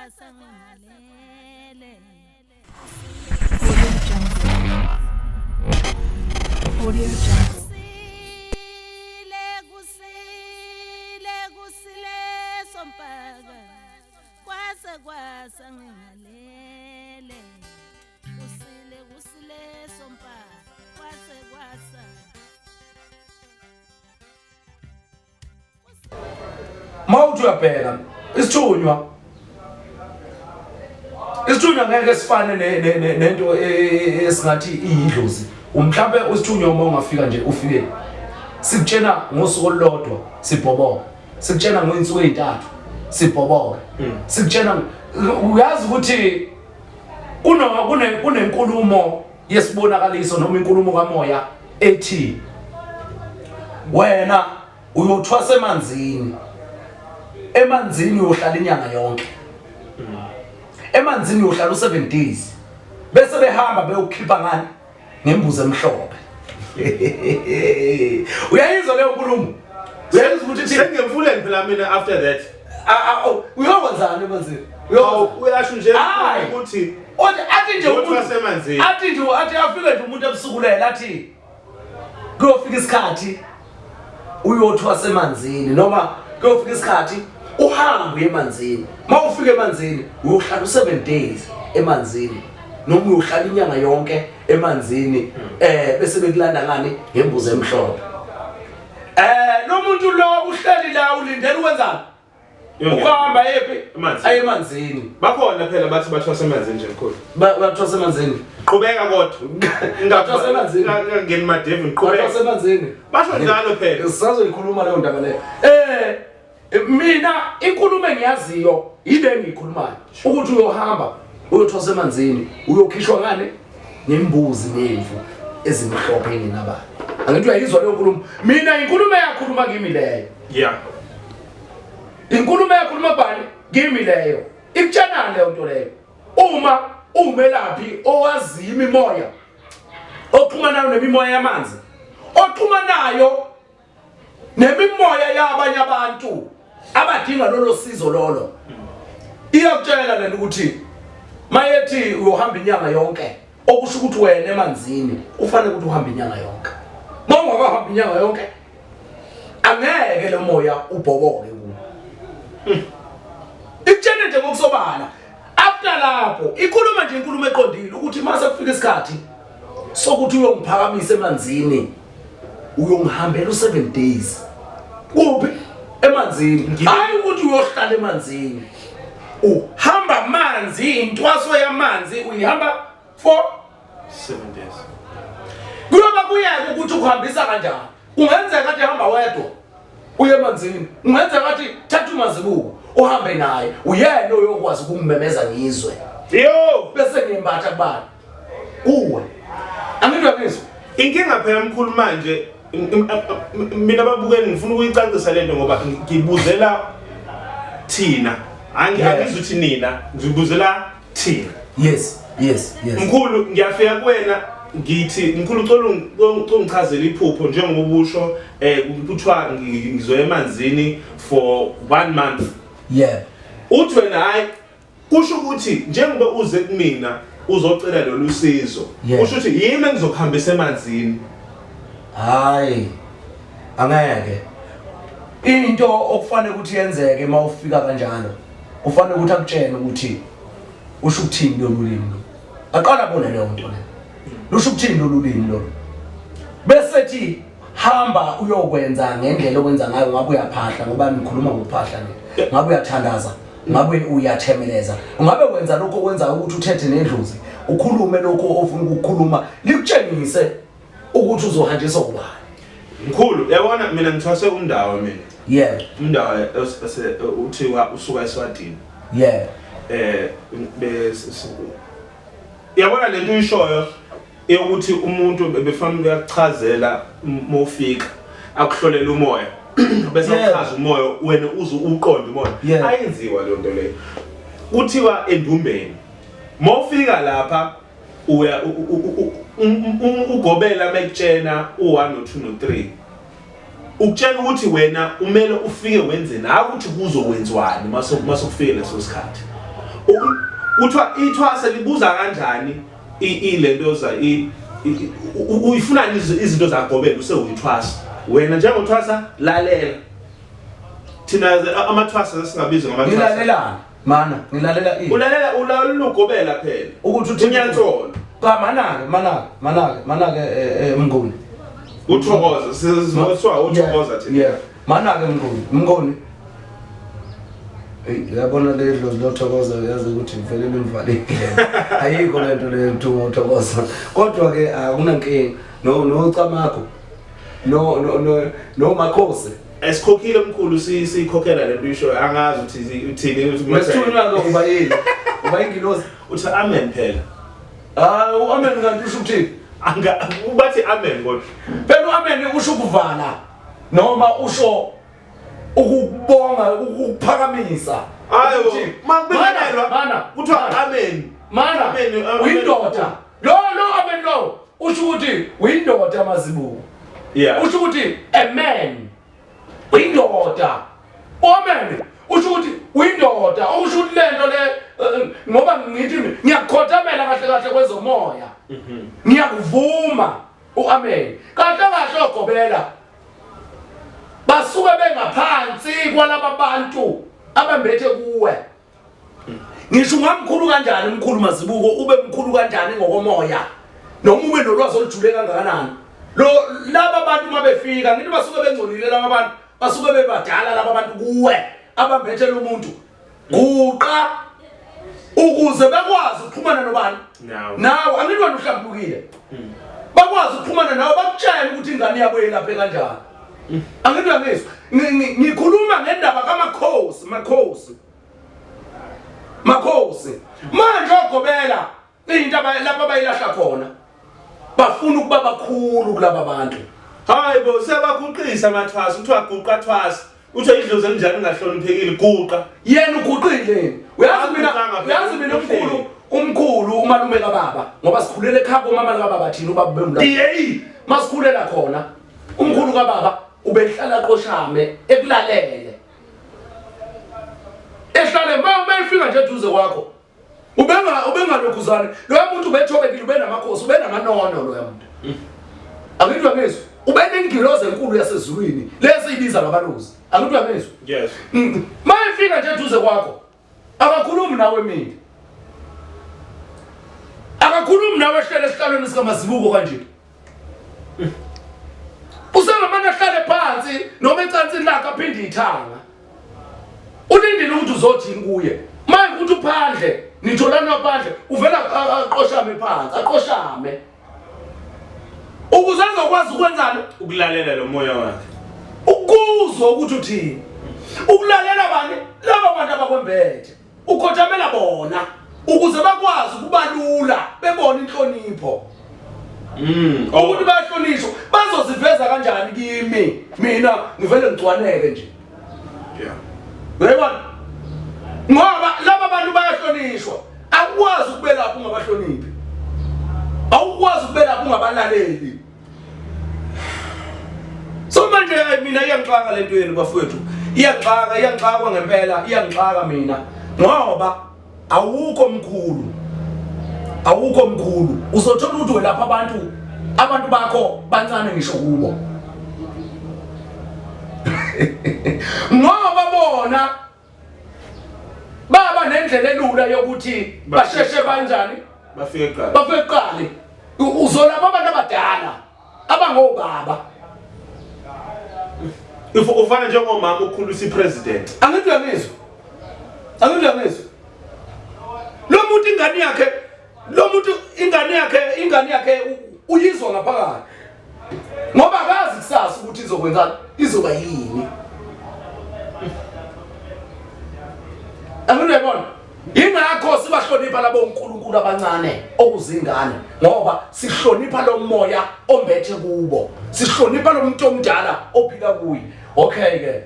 kwasa ngingalele. Audio Jungle. Audio Jungle. Kusile kusile kusile sompaka kwase kwasa ngingalele. Kusile kusile sompaka kwase kwasa. Mawuthi uyabheka isithunywa isithunywa ngeke sifane nento e, e, e, esingathi iyidlozi. Umhlambe usithunywa uma ungafika nje ufike sikutshena ngosuku olulodwa sibhoboka, sikutshena ngoyinsuku ezintathu sibhoboka, sikutshena uyazi ukuthi kunenkulumo yesibonakaliso noma inkulumo kamoya ethi wena uyothwasa emanzini, emanzini uyohlala inyanga yonke, emanzini uyohlala u7 days, bese behamba beyokukhipha ngani? Ngembuzi emhlophe. Uyayizwa leyo nkulumo? Uyayizwa ukuthi ithini? Sengemfuleni phela mina after that. Oh, uyokwenzani emanzini? Uyasho nje ukuthi Othi athi nje umuntu Uyothwasa emanzini. Athi nje athi afike nje umuntu ebusuku lela athi kuyofika isikhathi uyothwasa emanzini noma kuyofika isikhathi uhambe uye emanzini. Uma ufika emanzini uyohlala u7 days emanzini noma uyohlala inyanga yonke emanzini, bese bekulanda ngani? Ngembuzi emhlophe. Lo muntu lo uhleli la ulindele ukwenzani? Ukuhamba yephi? Emanzini. Aye emanzini. Bakhona phela bathi bathwasa emanzini nje mkhulu. Bathwasa emanzini. Qhubeka kodwa. Bathwasa emanzini. Ngingangeni madevu ngiqhubeka. Bathwasa emanzini. Basho njalo phela. Sisazoyikhuluma leyo ndaba leyo. Mina inkulumo engiyaziyo yile engiyikhulumayo ukuthi uyohamba uyothwasa emanzini uyokhishwa ngani? Ngembuzi nemvu ezimhlophe engenabani. Angithi uyayizwa leyo nkulumo? Mina inkulumo eyakhuluma kimi leyo. Inkulumo eyakhuluma bani? Kimi leyo. Ikutshenani leyo nto leyo? Uma umelaphi owaziyo imimoya, oxhumanayo nemimoya yamanzi, oxhumanayo nemimoya yabanye abantu abadinga lolo sizo lolo, iyakutshela lento ukuthi mayethi uyohamba inyanga yonke, okusho ukuthi wena emanzini ufanele ukuthi uhambe inyanga yonke. Uma ungakahamba inyanga yonke angeke lo moya ubhoboke kuwe. Ikutshene nje ngokusobala. After lapho ikhuluma nje inkulumo eqondile ukuthi mase kufika isikhathi sokuthi uyongiphakamisa emanzini, uyongihambela u7 days. Kuphi? Emanzini. Hayi ukuthi uyohlala emanzini. Uhamba amanzi, intwaso yamanzi uyihamba for 7 days. Kuyoba kuyeke ukuthi ukuhambisa kanjani. Kungenzeka athi hamba wedwa uye emanzini, kungenzeka athi thatha umazibuko uhambe naye, uyena oyokwazi ukumemeza ngizwe. Yo, bese ngiyembatha kubani? Kuwe. Angithi uyangizwa? Inkinga phela mkhulu manje, mina babukeli ngifuna ukuyicacisa lento ngoba ngibuzela thina. Angizuthi nina, ngibuzela thina. Yes, yes, yes. Mkhulu, ngiyafika kuwena ngithi mkhulu ucela ungichazele iphupho njengoba ubusho, kuthiwa ngizoya emanzini for 1 month. Uthi wena hayi, kusho ukuthi njengoba uze kumina uzocela lolu sizo, kusho ukuthi yimi engizokuhambisa emanzini. Hayi, angeke. Into okufanele ukuthi yenzeke uma ufika kanjalo, kufanele ukuthi akutshene ukuthi usho ukuthini lolu limi lo. Aqala abone leyo nto leyo. Lusho ukuthini lolu limi lolu? Bese thi hamba uyokwenza ngendlela okwenza ngayo, ngabe uyaphahla, ngoba nikhuluma ngokuphahla nje. Ngabe uyathandaza, ngabe uyathemeleza, ngabe wenza lokho okwenzayo ukuthi uthethe nedlozi, ukhulume lokho ofuna ukukhuluma, likutshengise ukuthi uzohanjiswa ubani. Mkhulu, yabona mina ngithwase umndawo mina. Umndawo uthiwa usuka eSwatini. Yabona lento uyishoyo yokuthi umuntu befana uyakuchazela mofika akuhlolela umoya bese uchaza umoya wena uze uqonde umoya. Ayenziwa leyo nto leyo. Kuthiwa endumbeni mofika lapha uya ugobela mekutshena u1 no2 no3, ukutshela ukuthi wena umele ufike wenzeni, hayi ukuthi kuzokwenziwani mase kufike leso sikhathi. Kuthiwa ithwasa libuza kanjani ilento za uyifunani izinto zagobela usewuyithwasa. Wena njengothwasa lalela. Thina amathwasa singabizwa ngamathwasa. Ngilalelani? Mana, ngilalela ini? Ulalela ulalela ugobela phela. Ukuthi uthi unyatholo. Cha manake, manake, manake, manake eh, eh, Mnguni. Uthokoza, sizwa uthokoza thina. Yeah. Manake Mnguni, Mnguni. Ey, yabona le dlozi lothokoza yazi ukuthi vele limvalile. Ayikho lento le kuthiwa uthokoza. Kodwa ke akunankinga. No no camakho. No no no no makhosi. Esikhokhile mkhulu sikhokhela lento isho angazi ukuthi uthini Nesithunywa ke uba yini? Uba ingilosi. Uthi amen phela. Ah, uamen kanti usho ukuthini? Anga bathi amen kodwa. Phela uamen usho ukuvala noma usho ukubonga ukuphakamisa. Hayi makubingelelwa kuthiwa amen. Mana uyindoda. Lo lo amen lo usho ukuthi uyindoda mazibuko. Yeah. Usho ukuthi a man uyindoda. Amen. Usho ukuthi uyindoda. Usho ukuthi lento le eh, ngoba ngithi ngiyakukhothamela kahle kahle kwezomoya. Mhm. Ngiyakuvuma uamen. Kahle kahle ogobela basuke bengaphansi kwalaba bantu abambethe kuwe. Ngisho ungamkhulu kanjani umkhulu mazibuko ube mkhulu kanjani ngokomoya noma ube nolwazi olujule kangakanani lo laba bantu uma befika ngithi basuke bengcolile laba bantu basuke bebadala laba bantu kuwe abambethela umuntu guqa ukuze bekwazi ukuxhumana nobani nawe angithi wena uhlambulukile hmm. bakwazi ukuxhumana nawe bakutshele ukuthi ingane yabo yelaphe kanjani hmm. angithi uyangizwa ngikhuluma ngendaba kamakhosi makhosi makhosi manje ogobela into lapho abayilahla khona bafuna ukuba bakhulu kulaba bantu hayi bo siyabaguqisa amathwasa kuthiwa guqa thwasa uthiwa idlozi elinjani ungahloniphekile guqa yena uguqile uyazi mina uyazi mina umkhulu umkhulu umalume kababa ngoba sikhulele ekhaya komama likababa thina ubaba bemla yeyi masikhulela khona umkhulu kababa ubehlala qoshame ekulalele ehlale uma efika nje eduze kwakho ubenga ubengalokhuzane loya muntu ubethobekile ubenamakhosi ubenamanono loya muntu angithi uyangizwa ubenengilozi enkulu yasezulwini lesi ibiza ngabalozi angithi uyangizwa yes uma efika nje eduze kwakho akakhulumi nawe mina akakhulumi nawe ehlele esihlalweni sikamazibuko kanje usengamane ahlale phansi noma ecansini lakhe aphinde ithanga ulindile ukuthi uzothini kuye manje ukuthi uphandle nitholana phandle uvela aqoshame phansi aqoshame ukuze azokwazi ukwenzani ukulalela lo moya wakhe ukuzwa ukuthi uthini ukulalela bani laba bantu abakwembethe ukhothamela bona ukuze bakwazi ukubalula bebone inhlonipho mm oh. ukuthi bayahlonishwa bazoziveza kanjani kimi mina ngivele ngigcwaneke nje yeah uyayibona ngoba laba bantu bayahlonishwa awukwazi ukubelapha ungabahloniphi awukwazi ukubelapha ungabalaleli So manje mina iyangixaka lento yenu bafowethu. Iyangixaka, iyangixakwa ngempela, iyangixaka mina. Ngoba awukho mkhulu. Awukho mkhulu. Uzothola ukuthi welapha abantu abantu bakho bancane ngisho kubo. Ngoba bona baba nendlela elula yokuthi basheshe banjani bafike kuqala bafike kuqala uzolapha abantu abadala abangobaba if ufana njengomama ukhulisa ipresident angithi uyangizwa angithi uyangizwa lo muntu ingane yakhe lo muntu ingane yakhe ingane yakhe uyizwa ngaphakathi ngoba akazi kusasa ukuthi izokwenzani izoba yini angiyibona ingakho sibahlonipha labo uNkulunkulu abancane okuzingane ngoba sihlonipha lo moya ombethe kubo sihlonipha lo muntu omdala ophila kuye okay ke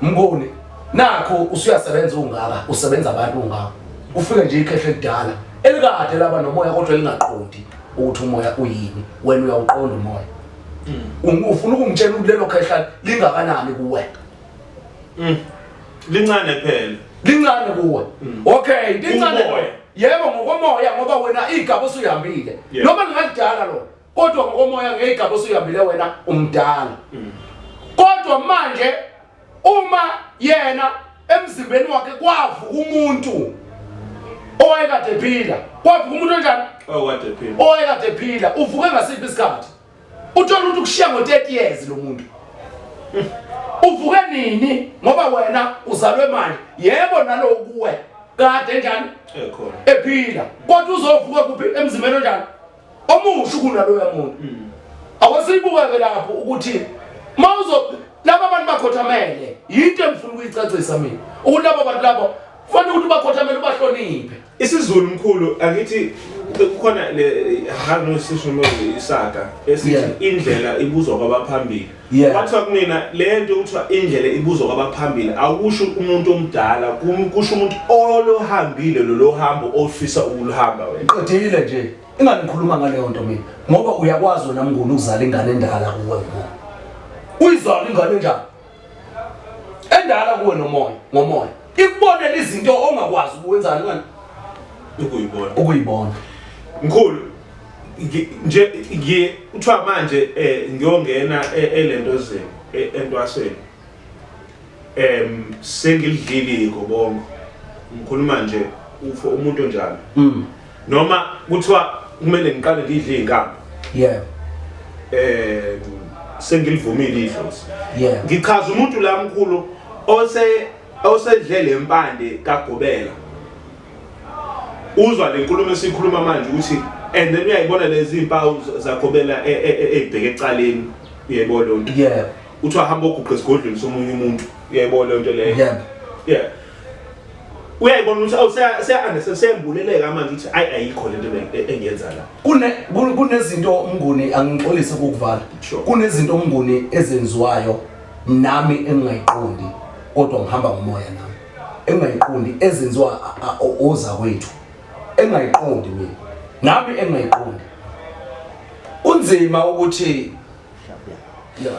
Mnguni nakho usuyasebenza ungaka usebenza abantu ungaka ufike nje ikhehle elidala elikade laba nomoya kodwa elingaqondi ukuthi umoya uyini wena uyawuqonda umoya mm. ufuna ukungitshela ukuthi lelo khehla lingakanani kuwe mm. lincane phela lincane kuwe mm. okay lincane Yebo, ngokomoya, ngoba wena igaba osuyihambile, noma lingalidala lo, kodwa ngokomoya ngegaba osuyihambile wena umdala. Kodwa manje uma yena emzimbeni wakhe kwavuka umuntu owayekade ephila, kwavuka umuntu onjani? Owayekade ephila. Owayekade ephila, uvuke ngasiphi isikhathi? Uthola ukuthi ukushiya ngo-30 years lo muntu. Uvuke nini? Ngoba wena uzalwe manje. Yebo, nalowo kuwe kade njani? Ekhona. Ephila. Kodwa uzovuka kuphi? Emzimbeni onjani? Omusha kunaloya muntu. Awusibukeke lapho ukuthi mawuzo laba bantu bakhothamele, yinto engifuna ukuyicacisa mina, ukuthi laba bantu labo kufanele ukuthi bakhothamele, ubahloniphe. IsiZulu, mkhulu, angithi kukhona le hanosisho isaga esithi indlela ibuzwa kwabaphambili. Kwathiwa kumina le nto kuthiwa indlela ibuzwa kwabaphambili akusho umuntu omdala, kusho umuntu olohambile lolo hambo ofisa ukuluhamba wena. Qedile nje, ingani ngikhuluma ngaleyo nto mina, ngoba uyakwazi wena Mnguni ukuzala ingane endala kuwe, Mnguni. Uyizala ingane enjani? Endala kuwe nomoya, ngomoya. Ikubonela izinto ongakwazi ukuwenzani wena? Ukuyibona. Ukuyibona. Mkhulu, nje ngiye kuthiwa manje ngiyongena elentozeni, entwasweni. Sengilidlile igobongo. Ngikhuluma nje ufo umuntu onjalo. Noma kuthiwa kumele ngiqale ngidle izinkambi. Sengilivumile idlozi. Ngichaza umuntu la, mkhulu, osedle lempande kagobela. Uzwa le nkulumo esikhuluma manje ukuthi and then uyayibona lezi impawu zagobela ezibheke ecaleni, uyayibona lonto. Uthi wahamba oguqa esigodlweni somunye umuntu, uyayibona lonto leyo. Yeah. Uyayibona ukuthi awu seya understand, seyembuleleka manje ukuthi ayi ayikho lento engiyenza la. Kunezinto Mnguni, angixolise ukukuvala. Kunezinto Mnguni ezenziwayo nami engingayiqondi, kodwa ngihamba ngomoya nami. Engingayiqondi ezenziwa oza kwethu. Engingayiqondi mina. Nami engingayiqondi. Kunzima ukuthi yeah.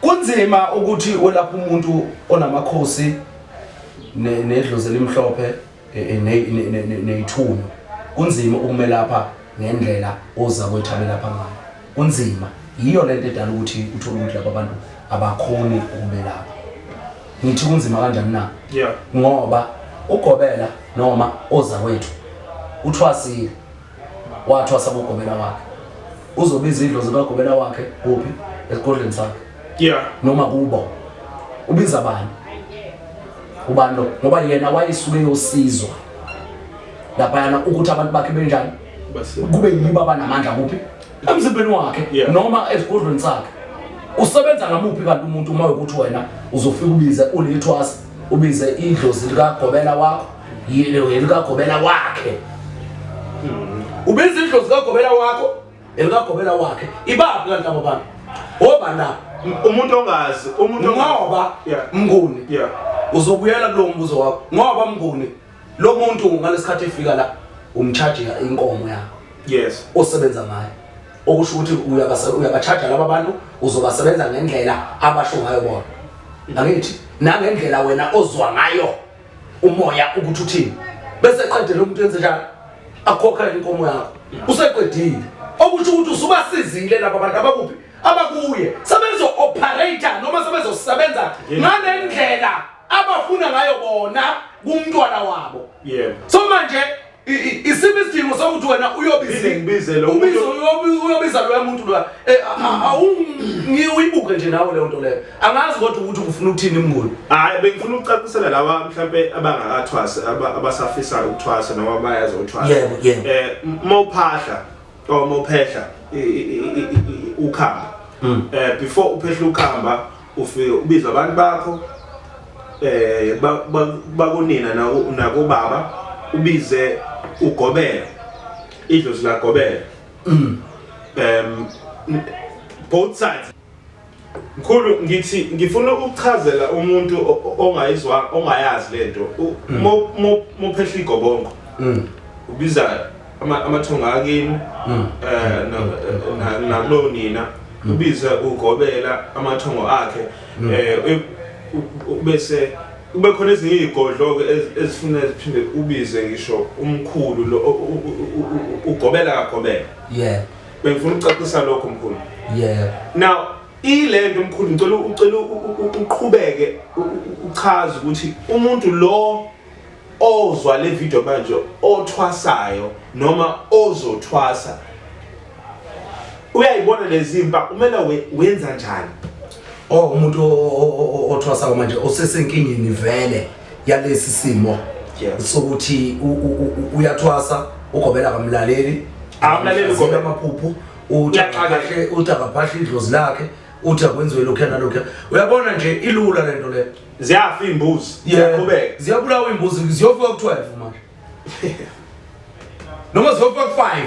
Kunzima ukuthi welapha umuntu onamakhosi nedlozi elimhlophe neyithunywa. Kunzima ukumelapha ngendlela oza kwethu abelapha ngayo. Kunzima. Yiyo lento edala ukuthi uthole ukuthi laba bantu abakhoni ukubelapha. Ngithi kunzima kanjani na? Ngoba ugobela noma oza kwethu uthwasile, wathwasa kugobela wakhe, uzobiza idlozi kagobela wakhe kuphi? Esigodlweni sakhe. Noma kubo ubiza bani? Ubani lo? Ngoba yena wayesuke yosizwa laphayana ukuthi abantu bakhe benjani, kube yibo abanamandla kuphi? Emzimbeni wakhe noma esigodlweni sakhe. Usebenza ngamuphi kanti umuntu uma ukuthi wena uzofika ubize ulithwasa, ubize idlozi likagobela wakho, elikagobela wakhe, ubiza idlozi likagobela wakho, elikagobela wakhe, ibaphi kanti labo bantu? Obani labo? Umuntu ongazi, umuntu ngoba Mnguni uzobuyela kulowo mbuzo wakho, ngoba Mnguni lo muntu ngalesikhathi efika la umcharge inkomo yakho. Osebenza ngayo, okusho ukuthi uyabachaja laba bantu, uzobasebenza ngendlela abasho ngayo bona, angithi nangendlela wena ozwa ngayo umoya ukuthi uthini, bese qedele umuntu enze njalo akhokhele inkomo yakho, useqedile, okusho ukuthi usubasizile laba bantu abakuphi, abakuye, sebezo operate noma sebezosebenza ngalendlela abafuna ngayo bona kumntwana wabo. So manje isiphi isidingo sokuthi wena uyobiza Ngibize lo ubiza uyobiza loya muntu loya? Uyibuke nje nawe leyo nto leyo, angazi kodwa ukuthi ufuna ukuthini Mnguni. Hayi, bengifuna ukucacisela laba mhlambe abangakathwasi, abasafisa ukuthwasa noma bayazi ukuthwasa. Yebo, yebo. Mawuphahla or mawuphehla ukhamba, before uphehla ukhamba ufike ubiza abantu bakho bakunina nakubaba, ubize ugobela, idlozi lagobela, both sides. Mkhulu, ngithi ngifuna ukuchazela umuntu ongayizwa, ongayazi lento. Mophehla igobongo ubiza amathonga akini nakulonina, ubize ugobela amathongo akhe, bese Kube khona ezinye iy'godlo-ke ezifuna ziphinde ubize ngisho umkhulu lo ugobela kagobela. Yeah. Bengifuna ukucacisa lokho mkhulu. Yeah. Now ile nto mkhulu ngicela ucela uqhubeke uchaze ukuthi umuntu lo ozwa le video manje othwasayo noma ozothwasa uyayibona lezi mpa kumele wenza njani? Oh umuntu othwasayo manje osesenkingeni vele yalesi simo sokuthi uyathwasa ugobela kamlaleli Awumlaleli ugobela. Amaphuphu uthi akahle uthi akaphahla idlozi lakhe uthi akwenziwe lokhu nalokhu. Uyabona nje ilula lento le. Ziyafa imbuzi ziyaqhubeka. Ziyabulawa imbuzi ziyofika ku12 manje. Noma ziyofika ku5.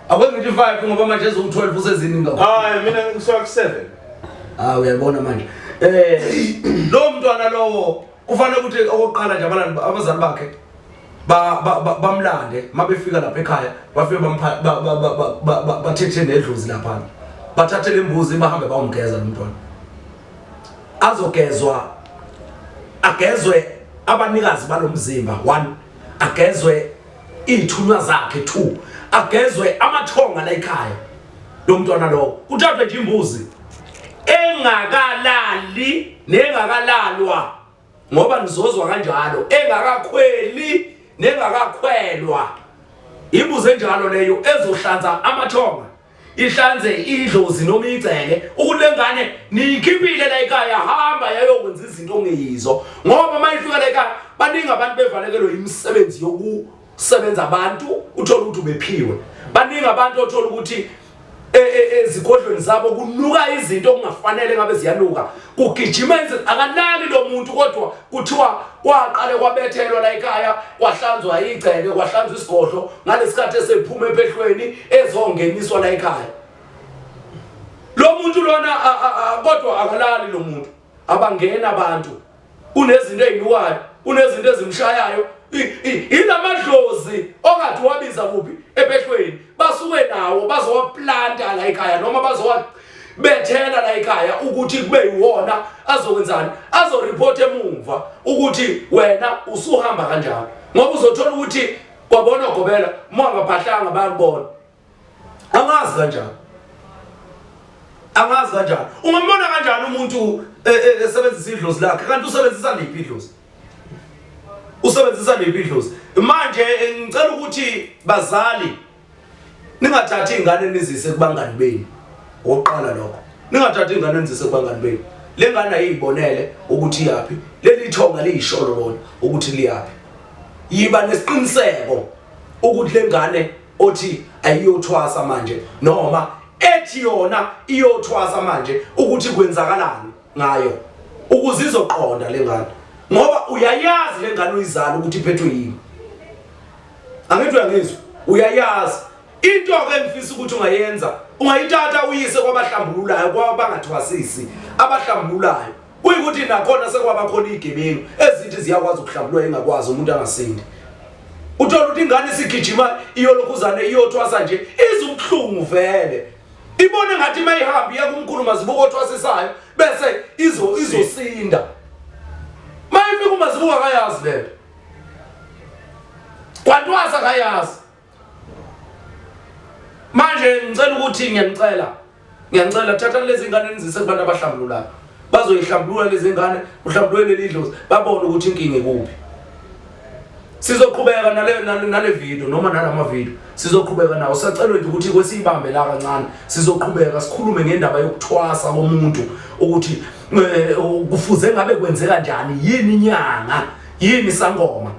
Akwenzi ngithi 5 ngoba manje eziwu-12 useziningi kakhulu. Hayi mina ngisuka ku7. Ah uyabona manje. Lo mntwana lowo kufanele ukuthi okokuqala nje abalandi abazali bakhe ba bamlande mabefika lapha ekhaya bafike bathethe nedlozi lapha. Bathathe lembuzi bahambe bayomgeza lo mntwana. Azogezwa agezwe abanikazi balomzimba 1 agezwe iy'thunywa zakhe 2 agezwe amathonga la ekhaya lo mntwana lowo kuthathwe nje imbuzi engakalali nengakalalwa ngoba nizozwa kanjalo engakakhweli nengakakhwelwa imbuzi enjalo leyo ezohlanza amathonga ihlanze idlozi noma igceke ukuthi lengane niyikhiphile la ekhaya hamba yayokwenza izinto ongeyizo ngoba uma ifika la ekhaya baningi abantu bevalekelwe imisebenzi yokusebenza abantu uthola ukuthi ubephiwe baningi abantu othola ukuthi ezigodlweni zabo kunuka izinto okungafanele ngabe ziyanuka kugijima akanali lo muntu kodwa kuthiwa kwaqale kwabethelwa la ekhaya kwahlanzwa igceke kwahlanzwa isigodlo ngalesikhathi esephuma ephehlweni ezongeniswa la ekhaya lo muntu lona kodwa akalali lo muntu abangena abantu kunezinto ezinukayo kunezinto ezimshayayo ilamadlozi okade wabiza kuphi ephehlweni basuke nawo bazowaplanta la ekhaya noma bazowa bethela la ekhaya ukuthi kube yiwona azokwenzani azoreport emumva ukuthi wena usuhamba kanjalo ngoba uzothola ukuthi kwabona gobela uma ungaphahlanga bayakubona angazi kanjani angazi kanjani ungambona kanjani umuntu esebenzisa idlozi lakhe kanti usebenzisa liphi idlozi usebenzisa liphi idlozi manje ngicela ukuthi bazali ningathathi ingane nizise kubangani benu oqala lokho ningathathi ingane nizise kubangani benu le ngane ayibonele ukuthi iyaphi leli thonga liyisholo lona ukuthi liyaphi yiba nesiqiniseko ukuthi le ngane othi ayiyothwasa manje noma ethi yona iyothwasa manje ukuthi kwenzakalani ngayo ukuze izoqonda le ngane ngoba uyayazi le ngane uyizala ukuthi iphethwe yini angithi uyangizwa uyayazi into ke engifisa ukuthi ungayenza ungayithatha uyise kwabahlambululayo kwabangathwasisi abahlambululayo kuyikuthi nakhona sekwaba khona igebengu ezithi ziyakwazi ukuhlambulula ingakwazi umuntu angasindi uthola ukuthi ingane isigijima iyolokhuzane iyothwasa nje izubuhlungu vele ibone ngathi mayihamba iya kumkhulu mazibuko othwasisayo bese izo izosinda mayifika umazibuko akayazi lento kwantwasa akayazi manje ngicela ukuthi ngiyanicela ngiyanicela thatha lezi ngane nizise kubantu abahlambululayo bazoyihlambulula lezi ngane uhlambulule leli dlozi babone ukuthi inkinga ikuphi sizoqhubeka nale nale video noma nalama video sizoqhubeka nawo sacela nje ukuthi kwesiyibambe la kancane sizoqhubeka sikhulume ngendaba yokuthwasa komuntu ukuthi kufuze ngabe kwenzeka kanjani yini inyanga yini isangoma.